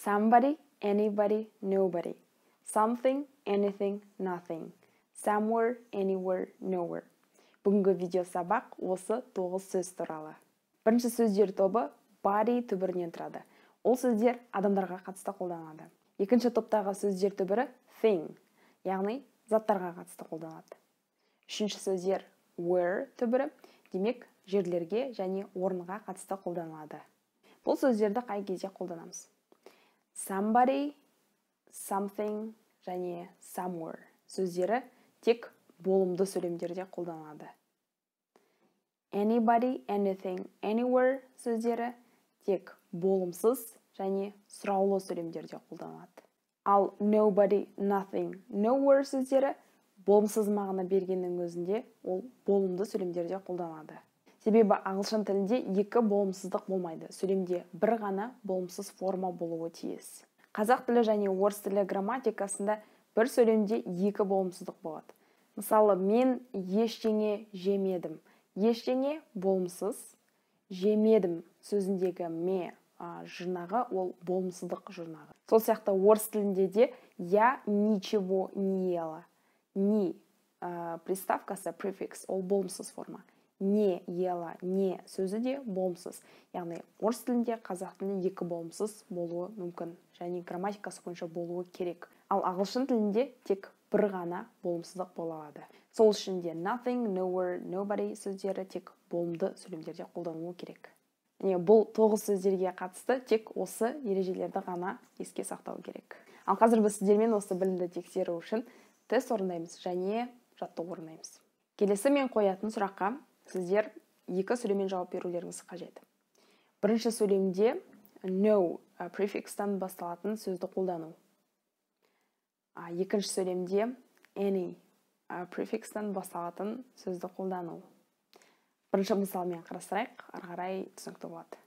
Somebody, anybody, nobody. Something, anything, nothing. Somewhere, anywhere, nowhere. Бүгінгі видео сабақ осы 9 сөз туралы. Бірінші сөздер тобы body түбірінен тұрады. Ол сөздер адамдарға қатысты қолданылады. Екінші топтағы сөздер түбірі thing, яғни заттарға қатысты қолданылады. Үшінші сөздер where түбірі, демек жерлерге және орынға қатысты қолданылады. Бұл сөздерді қай кезде қолданамыз? Somebody, something және somewhere сөздері тек болымды сөйлемдерде қолданылады. Anybody, anything, anywhere сөздері тек болымсыз және сұраулы сөйлемдерде қолданылады. Ал nobody, nothing, nowhere сөздері болымсыз мағына бергеннің өзінде ол болымды сөйлемдерде қолданылады. Себебі ағылшын тілінде екі болымсыздық болмайды. Сөйлемде бір ғана болымсыз форма болуы тиіс. Қазақ тілі және орыс тілі грамматикасында бір сөйлемде екі болымсыздық болады. Мысалы, мен ештеңе жемедім. Ештеңе болымсыз, жемедім сөзіндегі ме жұрнағы ол болымсыздық жұрнағы. Сол сияқты орыс тілінде де я ничего не ела. Ни приставкасы, префикс, ол болымсыз форма. Не ела, не сөзі де болымсыз. Яғни орыс тілінде, қазақ тілінде екі болымсыз болуы мүмкін және грамматикасы бойынша болуы керек. Ал ағылшын тілінде тек бір ғана болымсыздық бола алады. Сол үшін де nothing, nowhere, nobody сөздері тек болымды сөйлемдерде қолданылуы керек. Яғни бұл 9 сөздерге қатысты тек осы ережелерді ғана еске сақтау керек. Ал қазір біз сіздермен осы білімді тексеру үшін тест орындаймыз және жаттығу орындаймыз. Келесі мен қоятын сұраққа сіздер екі сөйлеммен жауап берулеріңіз қажет. Бірінші сөйлемде no префикстан басталатын сөзді қолдану. Екінші сөйлемде any префикстан басталатын сөзді қолдану. Бірінші мысалмен қарастырайық, ары қарай түсінікті болады.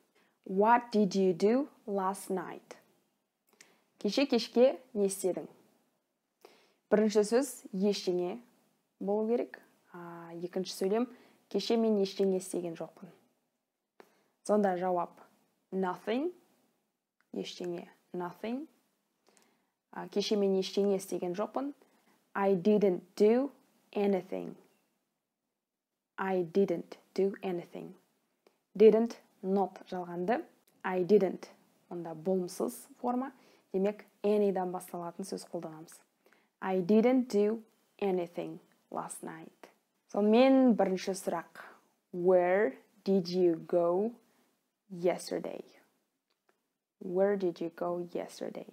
What did you do last night? Кеше кешке не істедің? Бірінші сөз ештеңе болу керек. Екінші сөйлем кеше мен ештеңе істеген жоқпын. Сонда жауап nothing, ештеңе, nothing. Кеше мен ештеңе істеген жоқпын. I didn't do anything. I didn't do anything. Didn't, not жалғанды. I didn't, онда болымсыз форма. Демек, any-дан басталатын сөз қолданамыз. I didn't do anything last night. Сонымен бірінші сұрақ. Where did you go yesterday? Where did you go yesterday?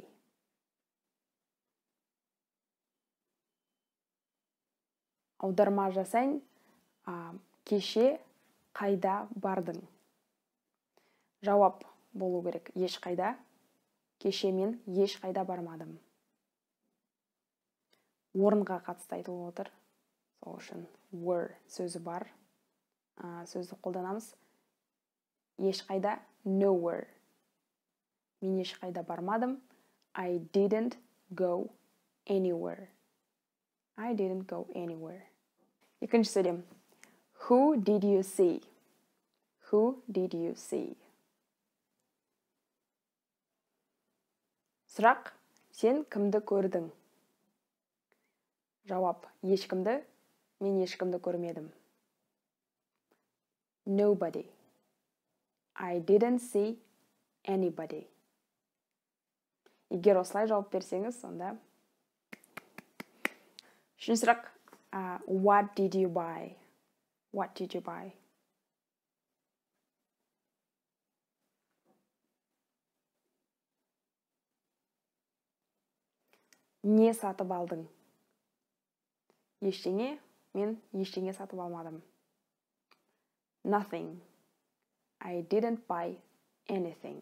Аударма жасайын. Кеше қайда бардың? Жауап болу керек. Ешқайда. Кеше мен ешқайда бармадым. Орынға қатысты айтылып отыр. Сол үшін where сөзі бар. Сөзді қолданамыз. Ешқайда, nowhere. Мен ешқайда бармадым. I didn't go anywhere. I didn't go anywhere. Екінші сөйлем. Who did you see? Who did you see? Сұрақ, сен кімді көрдің? Жауап, ешкімді, мен ешкімді көрмедім. Nobody. I didn't see anybody. Егер осылай жауап берсеңіз, сонда. Үшінші сұрақ, what did you buy? What did you buy? Не сатып алдың? Ештеңе, мен ештеңе сатып алмадым. Nothing. I didn't buy anything.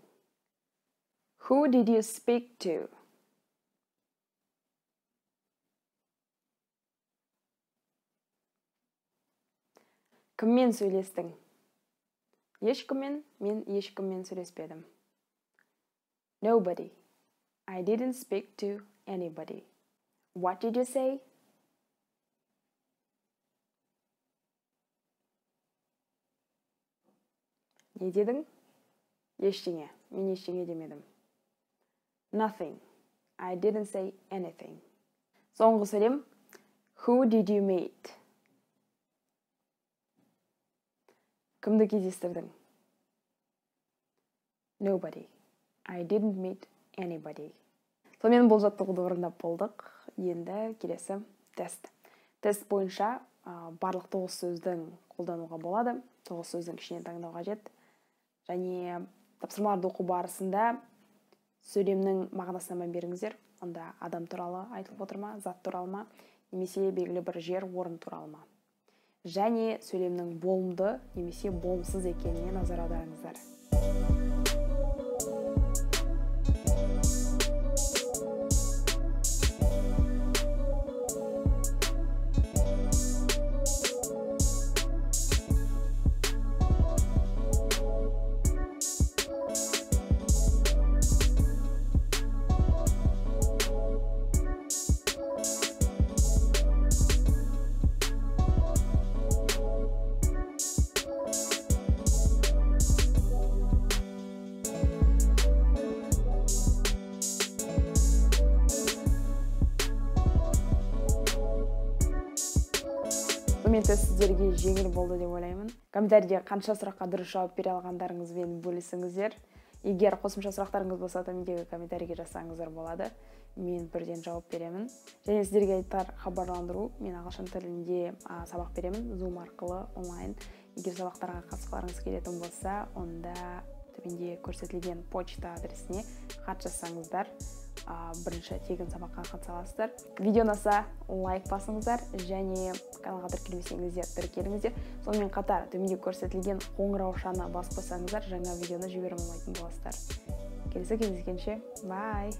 Who did you speak to? Кіммен сөйлестің? Ешкіммен, мен ешкіммен сөйлеспедім. Nobody. I didn't speak to anybody. What did you say? Не дедің? Ештеңе. Мен ештеңе демедім. Nothing. I didn't say anything. Соңғы сөйлем. Who did you meet? Кімді кездестірдің? Nobody. I didn't meet anybody. Сонымен бұл жаттығуды орындап болдық. Енді келесі тест. Тест бойынша барлық 9 сөздің қолдануға болады. 9 сөздің ішінен таңдау қажет. Және тапсырмаларды оқу барысында сөйлемнің мағынасына мән беріңіздер. Онда адам туралы айтылып отыр ма, зат туралы ма, немесе белгілі бір жер, орын туралы ма. Және сөйлемнің болымды немесе болымсыз екеніне назар аударыңыздар. Мен тест сіздерге жеңіл болды деп ойлаймын. Комментарийде қанша сұраққа дұрыс жауап бере алғандарыңызбен бөлісіңіздер. Егер қосымша сұрақтарыңыз болса, төмендегі комментарийге жазсаңыздар болады. Мен бірден жауап беремін. Және сіздерге айтар хабарландыру, мен ағылшын тілінде сабақ беремін, Zoom арқылы онлайн. Егер сабақтарға қатысқыларыңыз келетін болса, онда төменде көрсетілген почта адресіне хат жазсаңыздар, бірінші тегін сабаққа қатыса аласыздар. Видео ұнаса лайк басыңыздар және каналға тіркелмесеңіздер тіркеліңіздер. Сонымен қатар төменде көрсетілген қоңыраушаны басып қойсаңыздар, жаңа видеоны жіберіп алмайтын боласыздар. Келесі кездескенше, бай!